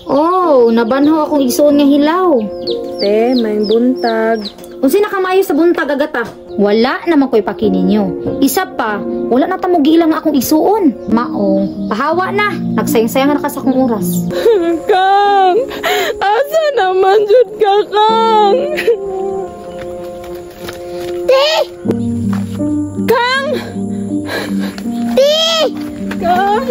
Oh, nabanhaw akong igsuon nga hilaw. Te, may buntag. Unsa nakamaayo sa buntag, Agata? Wala naman ko'y paki ninyo. Isa pa, wala na ta mo giila nga akong igsuon. Maong, pahawa na. Nagsayang-sayang na ka sa akong oras. Kang! Asa naman jud ka, Kang? Te! Kang! Te! Kang!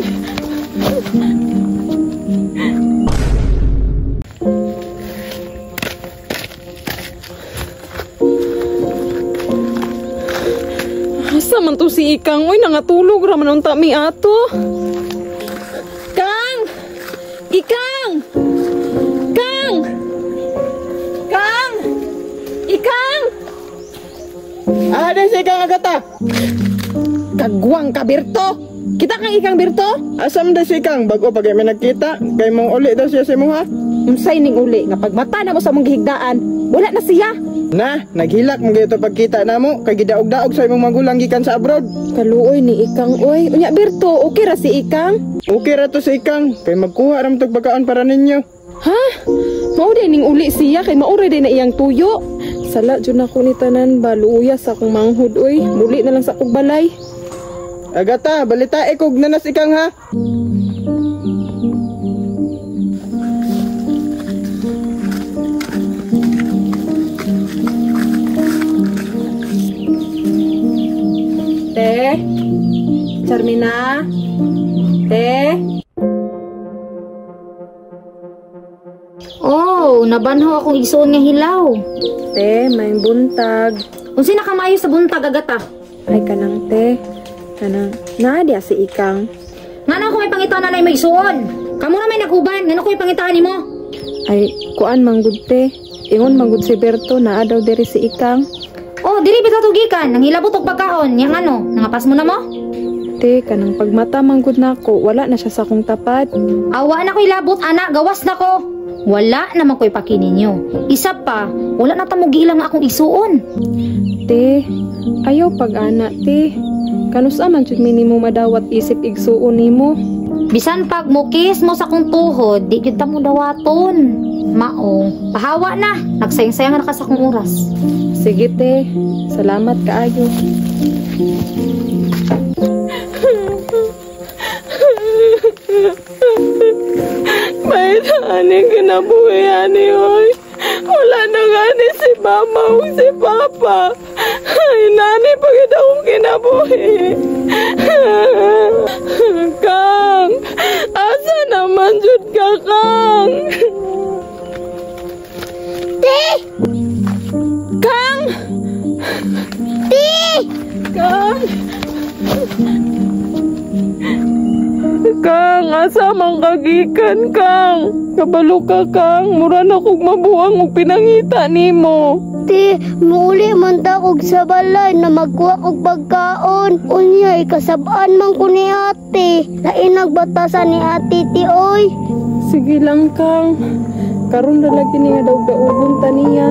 Asa man to si Ikang? Uy, nangatulog ra man unta mi ato. Kang! Ikang! Kang! Kang! Ikang! Ah, di si Ikang, Agata. Kagwang ka, Berto! Kita kang Ikang, Berto? Asa man si Ikang? Bago pa kay may nagkita, kay mong uli daw siya sa imuha. Unsay ning uli nga pagmata na mo sa mong gihigdaan, wala na siya. Na, naghilak mo gito pagkita namo kay gidaog-daog sa imong magulang gikan sa abroad. Kaluoy ni Ikang oy. Unya Berto, okay ra si Ikang? Okay ra to si Ikang kay magkuha ra man tog pagkaon para ninyo. Ha? Mao day ning uli siya kay maura day na iyang tuyo. Sala jud nako ni tanan ba, luoya sa akong manghud oy. Muli na lang sa akong balay. Agata, balitae kog nanas Ikang ha. Te, Charmina, te. Oh, nabanhaw akong igsuon nga hilaw. Te, may buntag. Unsa nakamaayo sa buntag, Agata? Ay kanang te, kanang naa diya si Ikang. Ngano ako may pangitan na may igsuon? Kamo ra may nag-uban, ngano ko ipangitaan nimo? Ay, kuan manggud te. Ingon manggud si Berto naa daw diri si Ikang. Oh, diri bitaw tugikan, nanghilabot og pagkaon. Yang ano, nangapas mo na mo? Te, kanang pagmata manggud nako, wala na siya sa akong tapad. Awa na ko'y labot, ana, gawas na ko. Wala naman ko'y paki ninyo. Isa pa, wala na ta mo giila nga akong igsuon. Te, ayaw pag-ana, te. Kanusa man jud mi nimo madawat isip igsuon nimo? Bisan pag mukis mo sa akong tuhod, di jud ta mo dawaton. Maong, pahawa na. Nagsayang-sayang na ka sa akong oras. Sige te, salamat kaayo. May naaning kinabuhi ani oy. Wala na gani si mama o si papa. Ay, nani pagit akong kinabuhi. Kang, asa naman jud ka, Kang? Te! Kang! Te! Kang! Kang, asa man kagikan, Kang? Kabalo ka, Kang. Mura na kog mabuang og pinangita nimo. Te, muuli man ta kog sa balay na magkuha og pagkaon. Unya, ikasab-an man ko ni ate. Lain nagbatasan ni ate, ti oy. Sige lang, Kang. Karon na lagi ni nga daog-daogon ta niya.